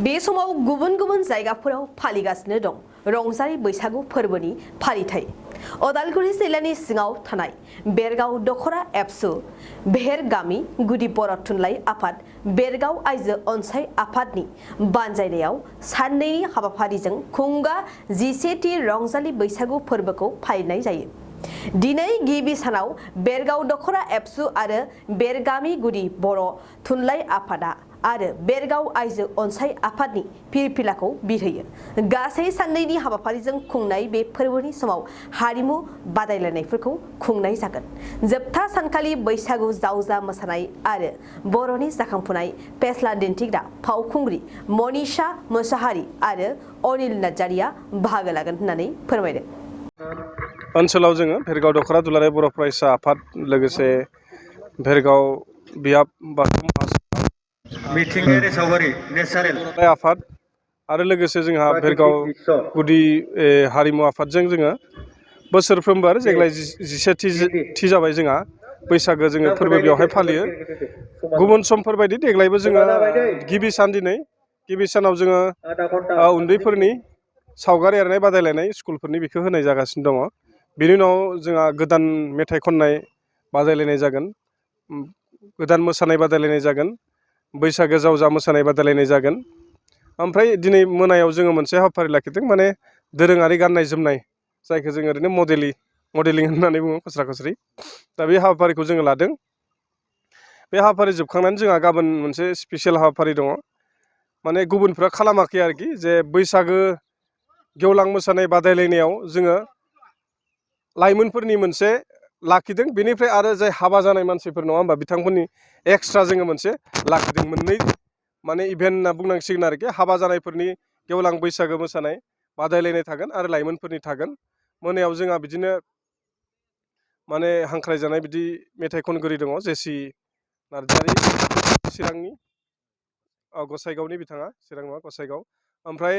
बे समाव गुबुन गुबुन जायगाफोराव फालिगासिनो दं रंजालि बैसागु फोरबोनि फालिथाय। अदालगुरि जिल्लानि सिङाव थानाय बेरगाव दखरा एबसु बेहेर गामि गुदि बर' थुनलाइ आफाद बेरगाव आइजो अनसाय आफादनि बानजायनायाव साननैनि हाबाफारिजों खुंगा 11थि रंजालि बैसागु फोरबोखौ फालिनाय जायो। दिनै गिबि सानाव बेरगाव दखरा एबसु आरो बेरगामि गुदि बर' थुनलाइ आफादा आरो बेरगाव आइजो अनसाय आफादनि फिरफिलाखौ बिरहोयो। गासै साननैनि हाबाफारिजों खुंनाय बे फोरबोनि समाव हारिमु बादायलायनायफोरखौ खुंनाय जागोन। जोबथा सानखालि बैसागु जावजा मोसानाय आरो बर'नि जाखांफुनाय फेस्ला दिन्थिग्रा फावखुंग्रि मनीषा मोसाहारि आरो अनिल नार्जारिया बाहागो लागोन होननानै फोरमायदों। ओनसोलाव जोङो भेरगाव दखरा दुलाराय बर' फरायसा आफाद लोगोसे भेरगाव बियाब बाथौ मिथिंगायारि सावगारि नेचारेल आफाद आरो लोगोसे जोंहा भेरगाव गुदि हारिमु आफादजों जोङो बोसोरफ्रोमबो आरो देग्लाय 11थि जाबाय जोंहा बैसागो जोङो फोरबो बेवहाय फालियो। गुबुन समफोरबायदि देग्लायबो जोङो गिबि सान दिनै गिबि सानाव जोङो उन्दैफोरनि सावगारि एरनाय बादायलायनाय स्कुलफोरनि बेखौ होनाय जागासिनो दङ। बेनि उनाव जोंहा गोदान मेथाइ खननाय बादायलायनाय जागोन, गोदान मोसानाय बादायलायनाय जागोन, बैसागो जावजा मोसानाय बादायलायनाय जागोन। ओमफ्राय दिनै मोनायाव जोङो मोनसे हाबाफारि लाखिदों, माने दोरोङारि गाननाय जोमनाय जायखौ जोङो ओरैनो मडेलिं होननानै बुङो खस्रा खस्रि। दा बे हाबाफारिखौ जोङो लादों। बे हाबाफारि जोबखांनानै जोंहा गाबोन मोनसे स्पेसियेल हाबाफारि दङ। माने गुबुनफ्रा खालामाखै आरोखि, जे बैसागो गेवलां मोसानाय बादायलायनायाव जोङो लाइमोनफोरनि मोनसे लाखिदों। बेनिफ्राय आरो जाय हाबा जानाय मानसिफोर नङा होमबा, बिथांमोननि एक्सट्रा जोङो मोनसे लाखिदों। मोननै माने इभेन्ट होनना बुंनांसिगोन आरोखि। हाबा जानायफोरनि गेवलां बैसागो मोसानाय बादायलायनाय थागोन आरो लाइमोनफोरनि थागोन। मोनायाव जोंहा बिदिनो माने हांख्रायजानाय बिदि मेथाइ खनगिरि दङ, जेसि नार्जारि चिरांनि, गसाइगावनि, बिथाङा चिरां नङा गसाइगाव। ओमफ्राय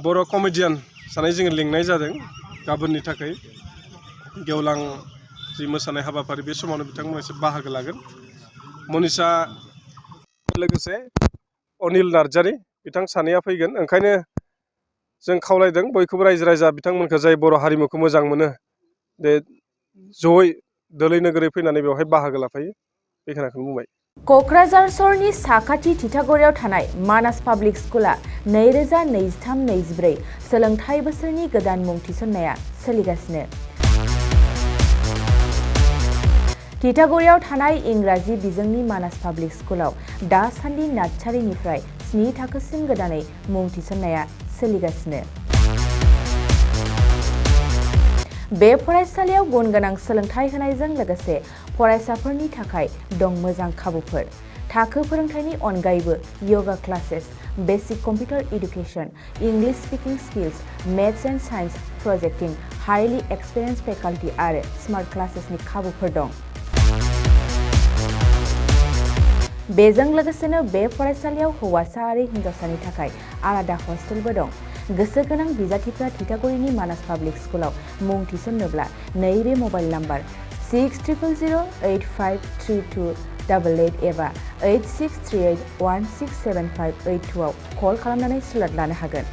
बर' कमेडियान सानै जोङो लिंनाय जादों गाबोननि थाखाय गेवलां जि मोसानाय हाबाफारि, बे समावनो बिथांमोना एसे बाहागो लागोन। मनीषा लोगोसे अनिल नार्जारि बिथां सानैया फैगोन। ओंखायनो जों खावलायदों बयखौबो रायजो राजा बिथांमोनखौ जाय बर' हारिमुखौ मोजां मोनो, बे जयै दोलै नोगोरै फैनानै बेवहाय बाहागो लाफायो। बेखिनिखौनो बुंबाय। क'क्राझार सहरनि साखाथि थिथागुरियाव थानाय मानास पाब्लिक स्कुला 2023-24 सोलोंथाइ बोसोरनि गोदान मुं थिसननाया सोलिगासिनो। थिथागुरियाव थानाय इंराजि बिजोंनि मानास पाब्लिक स्कुलाव दासान्दि नार्सारिनिफ्राय 7 थाखोसिम गोदानै मुं थिसननाया सोलिगासिनो। बे फरायसालियाव गुन गोनां सोलोंथाइ होनायजों लोगोसे फरायसाफोरनि थाखाय दं मोजां खाबुफोर। थाखो फोरोंथायनि अनगायैबो yoga classes, basic computer education, English speaking skills, maths and science projecting, highly experience faculty आरो स्मार्ट क्लासेसनि खाबुफोर दं। बेजों लोगोसेनो बे फरायसालियाव हौवासा आरो हिन्जावसानि थाखाय आलादा हस्टेलबो दं। गोसो गोनां बिजाथिफ्रा थिथागुरिनि मानास पाब्लिक स्कुलाव मुं थिसन्नोब्ला नैबे मबाइल नाम्बार 6000853288 एबा 8638167582 आव कल खालामनानै स्लट लानो हागोन।